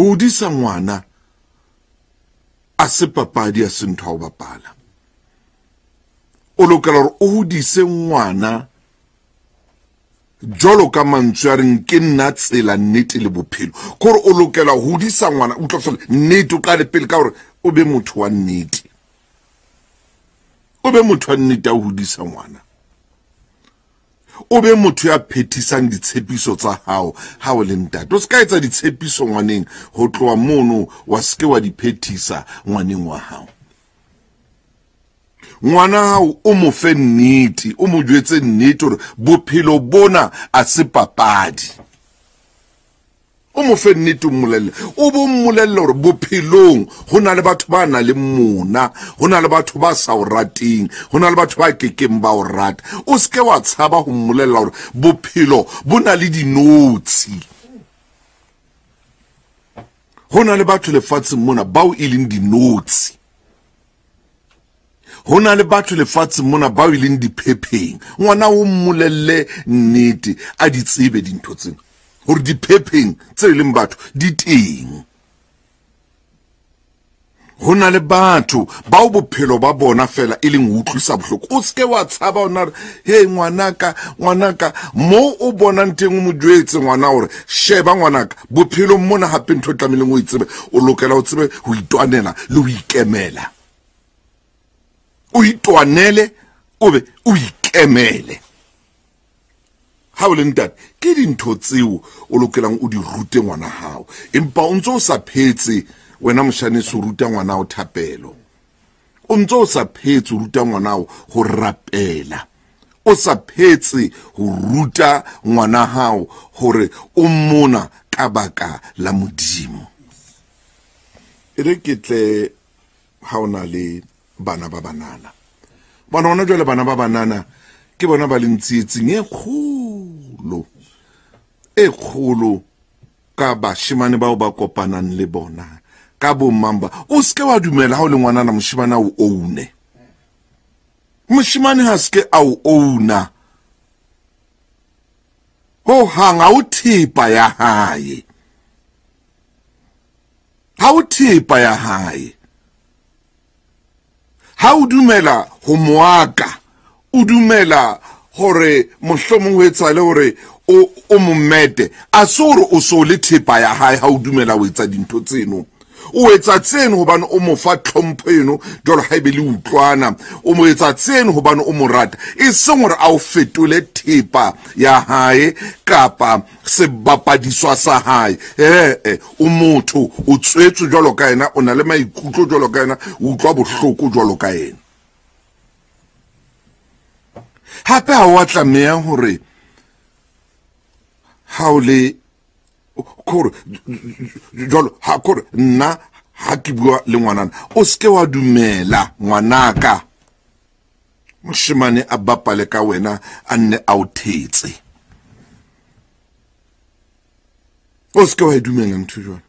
Ho hodisa ngwana a se papadi, a se ntho ya ho bapala. O lokela hore o hodise ngwana jwalo ka mantswe a reng ke nna tsela, nnete le bophelo. Ke hore o lokela ho hodisa ngwana, utlwa fela nnete, o qale pele ka hore o be motho wa nnete. O be motho wa nnete a hodisa ngwana. O be motho ya phethisang ditshepiso tsa hao ha o le ntate. O se ka etsa ditshepiso ngwaneng ho tloha mono wa se ke wa di phethisa ngwaneng wa hao. Ngwana hao o mo fe nnete, o mo jwetse nnete hore bophelo bona a se papadi. O mo fe nnete, o mmolelle, o bo mmolelle hore bophelong ho na le batho ba nang le mona, ho na le batho ba sa o rateng, ho na le batho ba kekeng ba o rata. O se ke wa tshaba ho mmolella hore bophelo bo na le dinotshi. Ho na le batho lefatsheng mona bao e leng dinotshi. Ho na le batho lefatsheng mona bao e leng diphepheng. Ngwana o mmolelle nnete, a di tsebe dintho tsena, hore diphepheng tse leng batho di teng. Ho na le batho bao bophelo ba bona fela e leng ho utlwisa bohloko. O se ke wa tshaba ona re, hey ngwanaka, ngwanaka, mo o bonang teng o mo jwetse ngwana hore sheba ngwanaka, bophelong mona hape ntho e tlamehileng o e tsebe, o lokela o tsebe ho itwanela le ho ikemela. O itwanele, o be o ikemele. Ha o le ntate, ke dintho tseo o lokelang o di rute ngwana hao. Empa o ntso o sa phetse wena moshaneso o ruta ngwana hao thapelo. O ntso o sa phetse o ruta ngwana hao ho rapela. O sa phetse ho ruta ngwana hao hore o mona ka baka la Modimo. E re ke tle ha o na le bana ba banana. Bona hona jwale bana ba banana ke bona ba leng tsietsing e kgolo, e kgolo ka bashemane bao ba kopanang le bona, ka bo mang ba. O se ke wa dumela ha o le ngwanana moshemane a o own-e. Moshemane ha se ke a o own-a. Ho hang ha o thepa ya hae. Ha o thepa ya hae. Ha o dumela ho moaka, o dumela hore mohlomong ho etsahale hore o mo mete, a se hore o so le thepa ya hae ha o dumela ho etsa dintho tseno. O etsa tseno hobane o mo fa tlhompho eno, jwalo ha ebe le utlwana. O mo etsa tseno hobane o mo rata, e seng hore a o fetole thepa ya hae kapa sebapadiswa sa hae. O motho, o tswetswe jwalo ka yena, o na le maikutlo jwalo ka yena, o utlwa bohloko jwalo ka yena. Hape ha o a tlameha hore ha o le kore jwalo, ha kore nna ha ke bua le ngwanana, o se ke wa dumela ngwanaka moshemane a bapale ka wena, a nne a o thetse. O se ke wa e dumela ntho jwalo.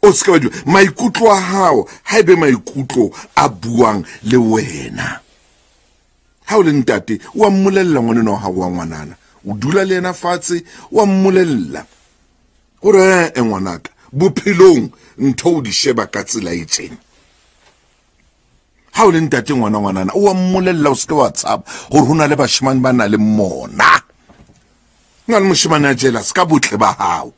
O se ke wa dumela. Maikutlo a hao ha ebe maikutlo a buang le wena. Ha o le ntate, o a mmolella ngwaneno wa hao wa ngwanana, o dula le yena fatshe, o a mmolella hore e ngwanaka, bophelong ntho o di sheba ka tsela e tjena. Ha o le ntate ngwana ngwanana, o a mmolella, o se ke wa tshaba hore ho na le bashemane ba nang le mona. Ho na le moshemane a jealous ka botle ba hao.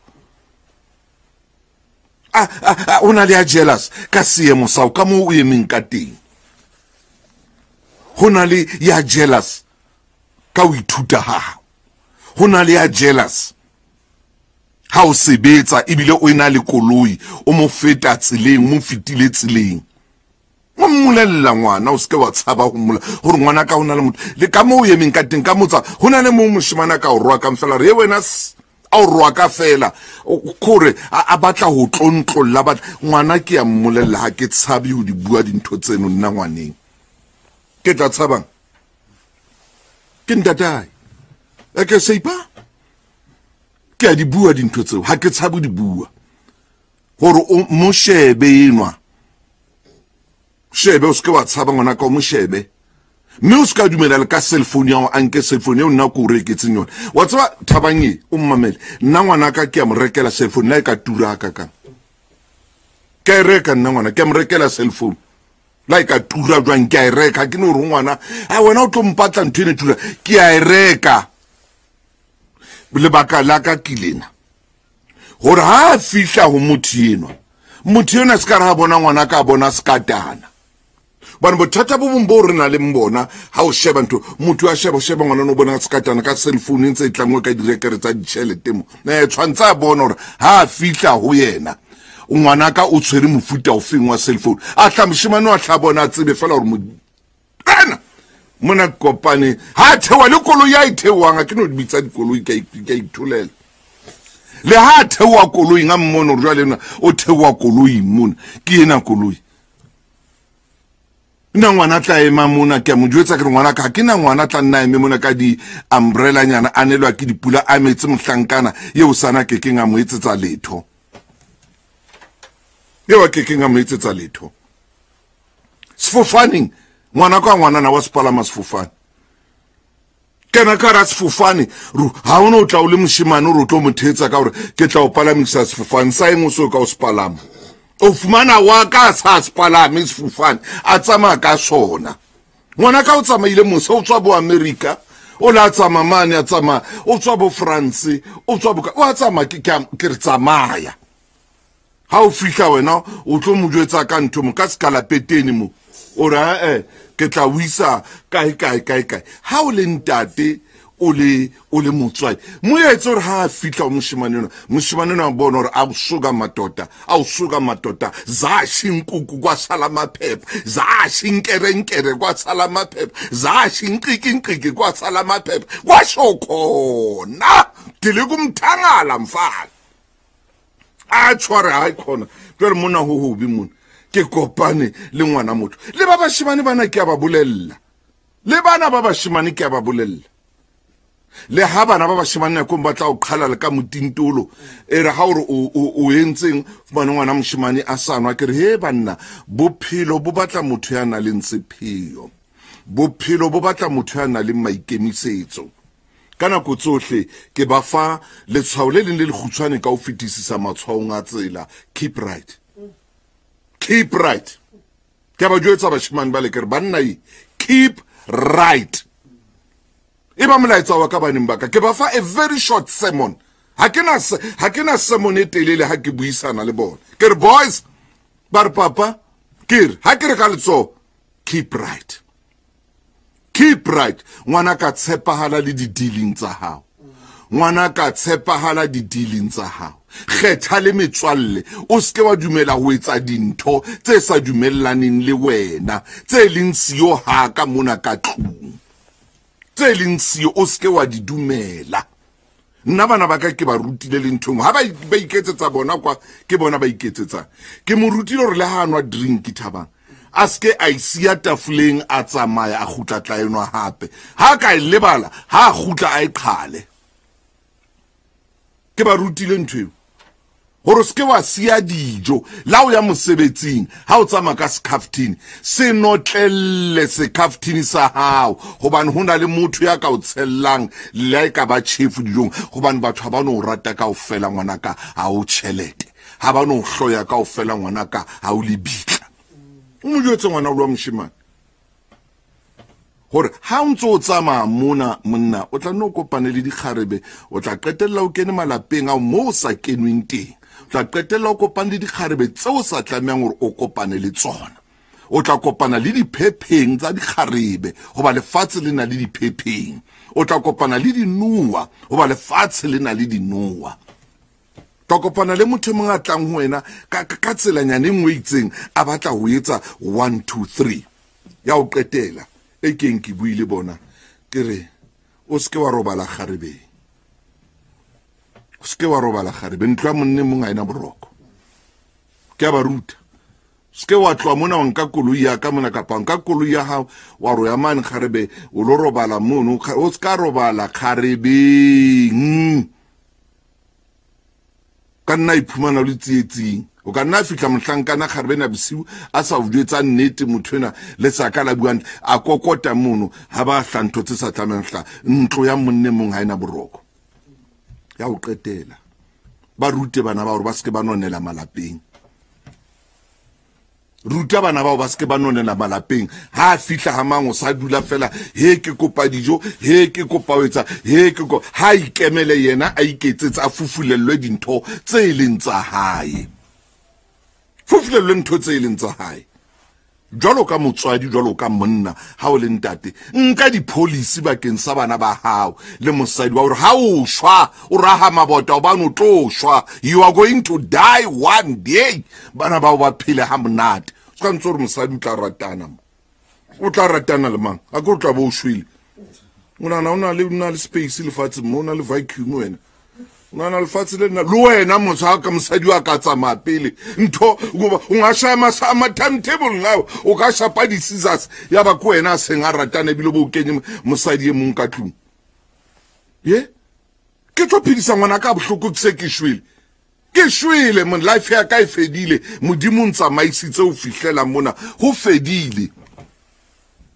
O na le a jealous ka seemo sa hao, ka moo o emeng ka teng. Ho na le ya jealous ka ho ithuta ha hao. Ho na le ya jealous ha o sebetsa ebile o ena le koloi, o mo feta tseleng, o mo fetile tseleng. O mmolella ngwana, o se ke wa tshaba ho mmola hore ngwana ka ho na le motho. Le ka moo o emeng ka teng, ka motsa, ho na le mong moshemane a ka o roakang fela, re, wena a o roaka fela, kore a batla ho tlontlolla batla. Ngwana ke ya mmolella, ha ke tshabe ho di bua dintho tseno nna ngwaneng. Ke tla tshabang? Ke ntatae. E ke seipa? Ke a di bua dintho tseo, ha ke tshabe ho di bua. Hore o mo shebe enwa. Shebe, o se ke wa tshaba ngwana ka, o mo shebe. Mme o se ka dumela le ka cellphone ya go a nke cellphone eo nna ko o reketseng yone. Wa tseba Thabang e o mmamele, nna ngwanaka ke a mo rekela cellphone la e ka tura ka kang. Ke a e reka nna ngwana, ke a mo rekela cellphone. La e ka tura jwang ke a e reka, ke no re ngwana, a wena o tlo mpatla ntho ene tura, ke a e reka. Lebaka la ka ke lena. Gore ha a fihla ho motho enwa, motho enwa se ka re ha bona ngwana ka bona sekatana. Bana bothata bo bong bo re nang le bona ha o sheba ntho, motho a sheba, o sheba ngwana no bona sekatana ka cell phone ntse e tlangwe ka direkere tsa ditjhelete mo. Tshwantse a bona hore ha a fihla ho yena, ngwana ka o tshwere mofuta ofeng wa cell phone. A tla moshemane wa tla bona a tsebe fela hore ana mona kopane ha thewa le koloi ya e theohang, ha ke no bitsa dikoloi ka itholela. Le ha theoha koloing a mmone hore jwale ena o theoha koloing mona, ke ena koloi. Nna ngwana tla ema mona, ke a mo jwetsa ke re ngwana ka, ha ke na ngwana tla nna eme mona ka di umbrella nyana, a nelwa ke dipula, a metse mohlankana eo sana ke keng a mo etsetsa letho. Eo a ke keng a mo etsetsa letho. Sefofaneng, ngwana ka ngwanana wa sepalama sefofane. Kena ka hara sefofane, ha o no tla o le moshemane o re o tlo mo thetsa ka hore ke tla o palamisa sefofane, sa eng o so ka o se palama. O fumana wa ka sa se palame sefofane, a tsamaya ka sona. Ngwana ka o tsamaile mose, o tswa bo America, o la tsamaya mane, a tsamaya, o tswa bo France, o tswa bo ka, o a tsamaya, ke re tsamaya. Ha o fihla wena, o tlo mo jwetsa ka ntho mo, ka sekalapetene mo. O re, ke tla o isa kae, kae, kae, kae. Ha o le ntate, o le motswadi, mo etse hore ha a fihla ho moshemane enwa, moshemane enwa a bone hore a o soka matota, a o soka matota, za shinkuku kwa sala maphepha, za shinkerenkere kwa sala maphepha, za shinqikinqiki kwa sala maphepha, kwa sho khona, dile kumthangala mfana. A tshware ha khona, jwale mona ho hobe mona. Ke kopane le ngwana motho. Le ba bashemane bana ke a ba bolella. Le bana ba bashemane ke a ba bolella. Le ha bana ba bashemane nakong ba tla o qhala le ka motintolo, e re ha o re o entseng, fumane ngwana moshemane a sa nwa, ke re, he banna, bophelo bo batla motho ya nang le sepheo. Bophelo bo batla motho ya nang le maikemisetso. Ka nako tsohle ke ba fa letshwao le leng le lekgutshwane ka ho fetisisa matshwaong a tsela, keep right. Keep right. Ke ba jwetsa bashemane ba le ke re, banna e, keep right. E ba molaetsa wa ka baneng ba ka, ke ba fa a very short sermon. Ha ke na sermon e telele ha ke buisana le bona. Ke re, boys, ba re papa, ke re, ha ke re ka letsoho, keep right. Keep right. Ngwana ka tshepahala le di-dealing tsa hao. Ngwana ka tshepahala di-dealing tsa hao. Kgetha le metswalle, o seke wa dumela ho etsa dintho tse sa dumellaneng le wena, tse leng siyo ha ka mona ka tlung. Tse leng siyo o seke wa di dumela. Nna bana ba ka ke ba rutile le nthong. Ha ba iketsetsa bona kwa, ke bona ba iketsetsang. Ke mo rutile hore le ha a nwa drink Thabang, a seke a e siya tafoleng, a tsamaya, a kgutla tla enwa hape. Ha ka e lebala, ha a kgutla a e qhale. Ke ba rutile ntho eo. Hore o seke wa siya dijo la o ya mosebetsing, ha o tsamaya ka sekhaftini, se notlelle sekhaftini sa hao, hobane ho na le motho ya ka o tshellang le ha e ka ba tjhefu dijong, hobane batho ha ba no o rata kaofela ngwanaka, ha o tjhelete, ha ba no o hloya kaofela ngwanaka, ha o lebitla. O mo jwetse ngwana o wa moshemane hore ha o ntso o tsamaya mona monna, o tla nno o kopane le dikgarebe, o tla qetella o kene malapeng ao moo o sa kenweng teng. O tla qetella o kopane le dikgarebe tseo o sa tlamehang hore o kopane le tsona. O tla kopana le diphepheng tsa dikgarebe, hoba lefatshe le na le diphepheng. O tla kopana le dinoha, hoba lefatshe le na le dinoha. Tla kopana le motho e mong a tlang ho wena ka tselanyana e nngwe e itseng, a batla ho etsa 1, 2, 3. Ya ho qetela, e keng ke bue le bona, ke re, o seke wa robala kgarebeng. O seke wa robala kgarebeng, ntlo ya monna e mong ha ena boroko. Ke a ba ruta. O seke wa tloha mona wa nka koloi ya ka mona, kapa nka koloi ya hao, wa ro ya mane kgarebe, o lo robala mono, o seka robala kgarebeng. Ka nna iphumana o le tsietsing. O ka nna fihla mohlankana kgarebena bosiu a sa o jwetsa nnete, motho ena le sa ka la buang a kokota mono, ha ba hla ntho tse sa tlamehang hla. Ntlo ya monne mong ha ena boroko. Ya ho qetela, ba rute bana ba hore ba se ke ba nonela malapeng. Ruta bana bao ba se ke ba nonela malapeng. Ha a fihla ha mang o sa dula fela, he ke kopa dijo, he ke kopa ho etsa, he ke ko ha ikemele yena, a iketsetse, a fufulellwe dintho tse e leng tsa hae. Fufulellwe ntho tse e leng tsa hae. Jwalo ka motswadi, jwalo ka monna, ha o le ntate, nka di-policy bakeng sa bana ba hao le mosadi wa hore ha o shwa, o raha mabota hobane o tlo shwa. You are going to die one day. Bana bao ba phele ha monate. Se ka ntse hore mosadi o tla ratana mo. O tla ratana le mang? A ke o tla bo o shwele. O nahana o na le space lefatsheng mo, o na le vacuum wena. O nahana lefatshe le nna le wena motho ha ka mosadi wa ka tsamaya pele. Ntho goba o nga shaya ma timetable ngao, o ka shapa di-scissors ya ba ke wena a seng a ratana ebile bo o kenye mosadi e mong ka tlung. Ye? Ke tlo phedisa ngwana ka bohloko ke se ke shwele. Ke shwele mon, life ya ka e fedile. Modimo o ntsamaisitse ho fihlela mona, ho fedile.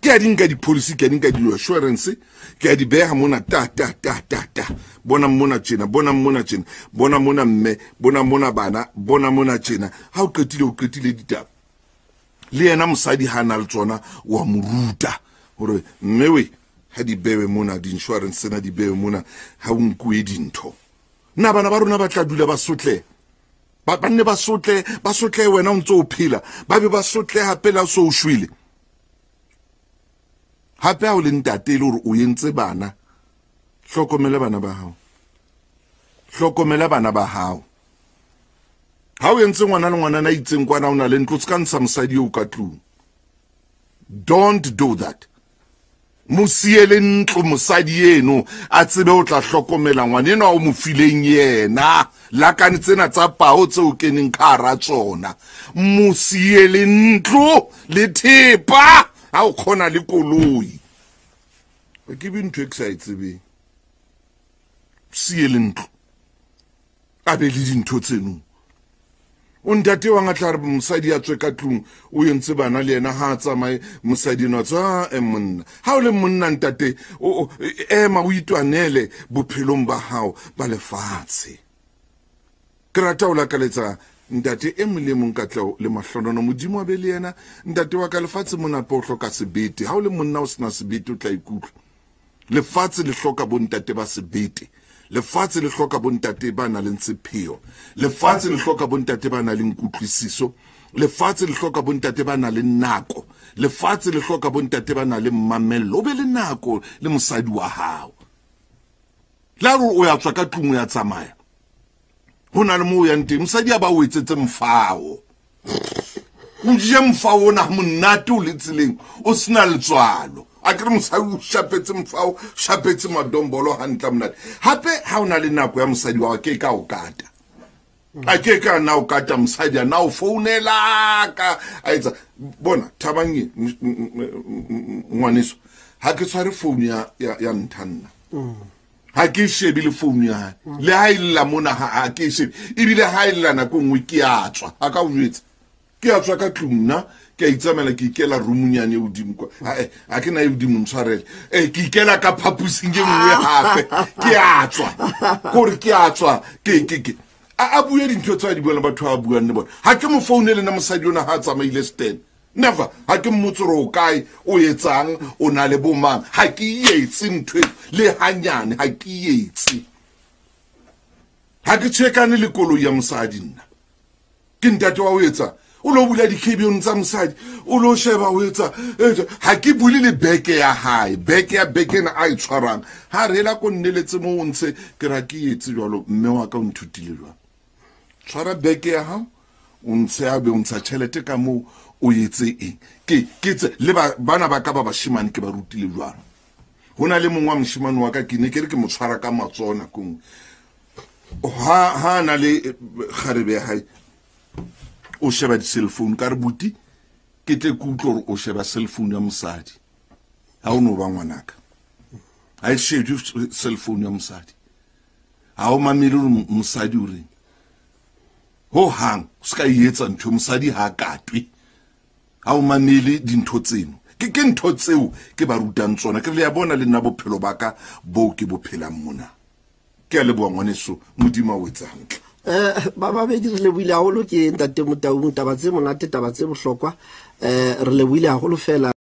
Ke a di nka di-policy, ke a di nka di-insurance, ke a di beha mona ta ta ta ta ta. Bona mona tjena, bona mona tjena, bona mona mme, bona mona bana, bona mona tjena. Ha o qetile, o qetile ditaba. Le yena mosadi ha na le tsona, wa mo ruta hore mme we ha di bewe mona, di-insurance tsena di bewe mona, ha o nkuwe dintho. Na bana ba rona ba tla dula ba sotle. Ba nne ba sotle, ba sotle wena o ntso o phela, ba be ba sotle hape la so o shwele. Hape ha o le ntate e le hore o entse bana, hlokomela bana ba hao. Hlokomela bana ba hao. Ha o entse ngwana le ngwana na itseng kwana o na le ntlo, se ka ntsha mosadi eo ka tlung. Don't do that. Mo siele ntlo mosadi eno, a tsebe o tla hlokomela ngwana enwa o mo fileng yena. Lakane tsena tsa pao tseo keneng ka hara tsona. Mo siele ntlo le thepa. Ha o kgona le koloi. Ke be ntho e ke sa e tsebeng. Siele ntlo. A be le dintho tseno. O ntate wa ngatla re mosadi a tswe ka tlung, o entse bana le yena ha a tsamaye, mosadi enwa tswa, monna. Ha o le monna ntate, o ema o itwanele bophelong ba hao ba lefatshe. Ke rata ho lakaletsa ntate e mong le mong katleho le mahlonono, Modimo a be le yena. Ntate wa ka, lefatshe mona o hloka sebete. Ha o le monna o sena sebete o tla ikutlwa. Lefatshe le hloka bontate ba sebete. Lefatshe le hloka bontate ba nang le sepheo. Lefatshe le hloka bontate ba nang le kutlwisiso. Lefatshe le hloka bontate ba nang le nako. Lefatshe le hloka bontate ba nang le mamello. O be le nako le mosadi wa hao. La re o ya tswa ka tlung o ya tsamaya. Ho na le moo o yang teng, mosadi a ba o etsetse mfao. O je mfao ona monate o le tseleng, o sena letswalo. A ke re mosadi o shapetse mfao, shapetse madombolo hantle monate. Hape ha o na le nako ya mosadi wa ke ka o kata. A ke ka na o kata mosadi a na o founela ka a etsa bona Thabang e ngwaneso. Ha ke tshware phone ya nthanna. Ha ke shebe le phone ya hae. Le ha e lla mona ha ke shebe. Ebile ha e lla nako nngwe ke a tswa. Ha ka o jwetsa. Ke a tswa ka tlung nna, ke a itsamela, ke ikela roomnyane e hodimo kwa. Ha ke na e hodimo, ntshwarele. Ke ikela ka phaposing e nngwe hape. Ke a tswa. Kore ke a tswa. Ke. A bue dintho tse a di buang le batho ba buang le bona. Ha ke mo founele nna mosadi ona ha a tsamaile stand. Never. Ha ke mmotse hore o kae, o etsang, o na le bo mang. Ha ke etse ntho eo, le hanyane, ha ke etse. Ha ke tjhekane le koloi ya mosadi nna. Ke ntate wa ho etsa. O lo bula di-cabin tsa mosadi, o lo sheba ho etsa. Ha ke bule le beke ya hae, beke ya beke ena a e tshwarang. Ha re ela ko nneletse moo o ntse, ke ra ke etse jwalo, mme wa ka o nthutile jwang. Tshwara beke ya hao, o ntshe a be o ntsha tjhelete ka moo, o etse eng. Ke tse, le bana ba ka ba bashemane ke ba rutile jwalo. Ho na le mongwe wa moshemane wa ka, ke ne ke re ke mo tshwara ka matsoho nako nngwe. Ha na le kgarebe ya hae, o sheba di-cell phone. Ka re buti, ke tle ke utlwe hore o sheba cell phone ya mosadi. Ha o no ba ngwanaka. Ha e shebe cell phone ya mosadi. Ha o mamele hore mosadi o reng. Ho hang o se ka e etsa ntho mosadi ha katwe. Ha o mamele dintho tseno. Ke ke ntho tseo ke ba rutang tsona. Ke le ya bona le nna bophelo ba ka boo ke bo phelang mona. Ke a leboha ngwaneso, Modimo a o etse hantle. Ba babedi re lebohile haholo ke ntate Motaung, taba tse monate, taba tse bohlokwa. Re lebohile haholo fela.